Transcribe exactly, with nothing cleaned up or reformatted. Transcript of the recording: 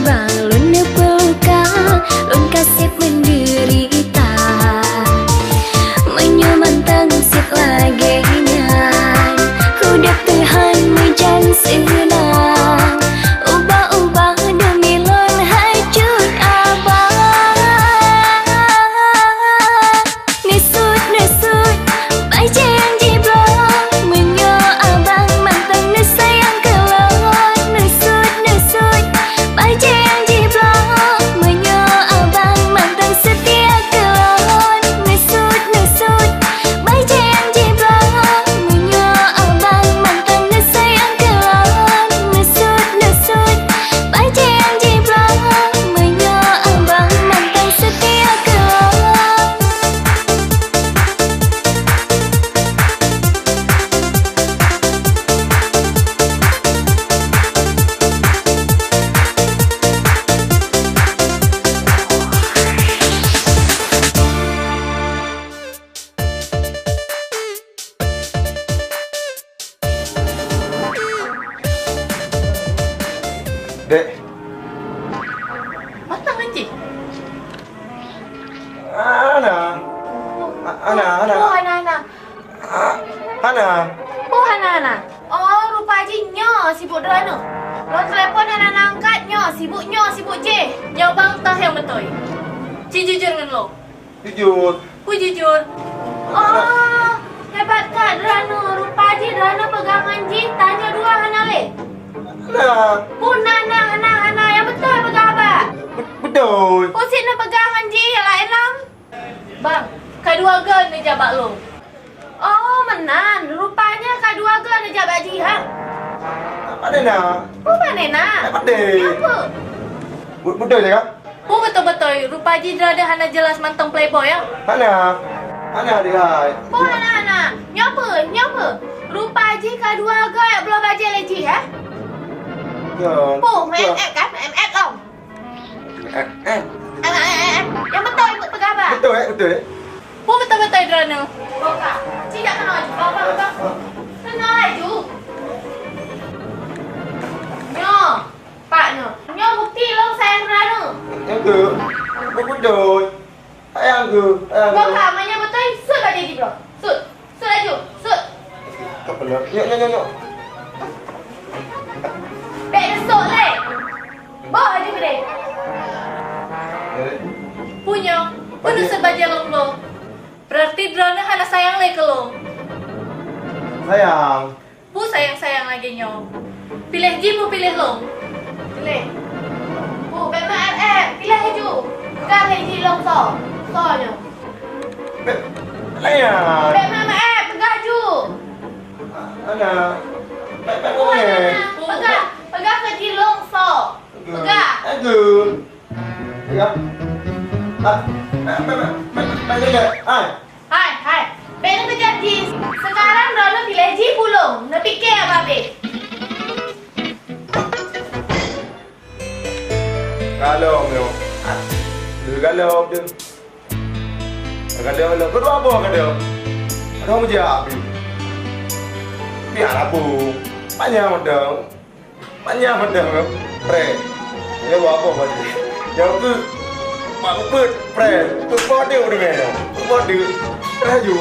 Bang lôn neupeuka, lôn ka seb meudeurita. Meunyoe mantong seb lagèe nyan, udeb teuh han meujan seunang. Ubah-ubah deumi lôn hai cut abang. Neusut-neusut bajèe nyang jibloe, meunyoe abang mantong neusayang keu lôn. Neusut-neusut bajèe nyang jibloe, meunyoe abang mantong seutia keu lôn. Neusut-neusut bajèe nyang jibloe, meunyoe abang mantong neusayang keu lôn. Neusut-neusut bajèe nyang jibloe, meunyoe abang mantong seutia keu lôn. Dek. Matang, Encik. Ana. A-, Ana, Ana. Oh, Ana, Ana. A-, Ana. Oh, Ana, Ana. Oh, rupa jih nyoe sibuk droeneuh. Lôn telepon hana na angkat, nyoe sibuk, nyoe sibuk jih. Nyoe bang teuh nyang beutôi. Ci jujur ngon lôn. Jujur. Peue jujur? Oh, hebat that droeneuh. Rupa jih droeneuh peugah ngon jih, tanyoe dua hana lé. Nah. Peue na, na, hana, hana, nyang beutôi peugah haba. Be-, beutôi. Peue sit neupeugah ngon jih nyang laén lom? Bang, ka dua goe neujak bak lôn. Oh, meunan. Rupanya ka dua goe neujak bak jih, ha? Pat na? Peue pat na? Pat deh? Nyan peue? Bu-, beutôi teuh, kan? Peue beutôi-beutôi, rupa jih droeneuh hana jeulaih mantong playboy, ya? Hana. Hana, deh, hai. Peue hana, hana? Nyoe peue? Nyoe peue? Rupa jih ka dua goe jak bloe bajèe lé jih, ha? Ya. Peue, ya. Meu'et-'et kan? Meu'et-'et lom. Eh, eh. Eh, eh, eh, eh. Nyang beutôi, peugah haba. Beutôi, eh? Beutôi, eh? Peue beutôi-beutôi droeneuh? Boka. Ci jak keunoe. Boka, boka. Keunoe laju. Nyoe. Pak nyoe. Nyoe bukeuti lôn sayang droeneuh. Nyan keuh. Beutôi. Sayang keuh, sayang keuh. Boka, meunyoe beutôi, sut bajèe jih bloe. Sut. Sut laju, sut. Ka peuleueh. Nyok, nyok, nyok, nyok. Bèk neusok lé. Boh laju keudeh. Eh. Peue nyoe, peue neusut bajèe lôn bloe? Beurati droeneuh hana sayang lé keu lôn. Sayang. Peue sayang-sayang lagèe nyoe? Piléh jih peue piléh lôn? Piléh. Peue, bèk meu'èp-èp. Piléh laju. Peugah lé jih lôn soe. Soe nyoe. Bèk, layan. Bèk meu'èp-èp. Peugah laju. Ana. Bèk, bèk, peue, bèk. Ana. Peugah. Peugah keu jih lôn soe. Peugah. Aduh. Ya. Ah, ah, ah, ah, ah, ah, ah. Hai. Hai, hai. Bèk neukeujot jih. Seukarang droeneuh piléh jih peue lôn. Neupike babah. Galom nyoe. Ah, galom tu. Galom, galom. Kedua boh galom. Aduh, meujiak. Biar aku. Panjang dong. Manyah mantong, preh. Nyoe buat apa, Pak Haji? Nyoe keuh, Pak Bupet, preh. Bupet dia udah nyoe. Bupet dia. Preh ju.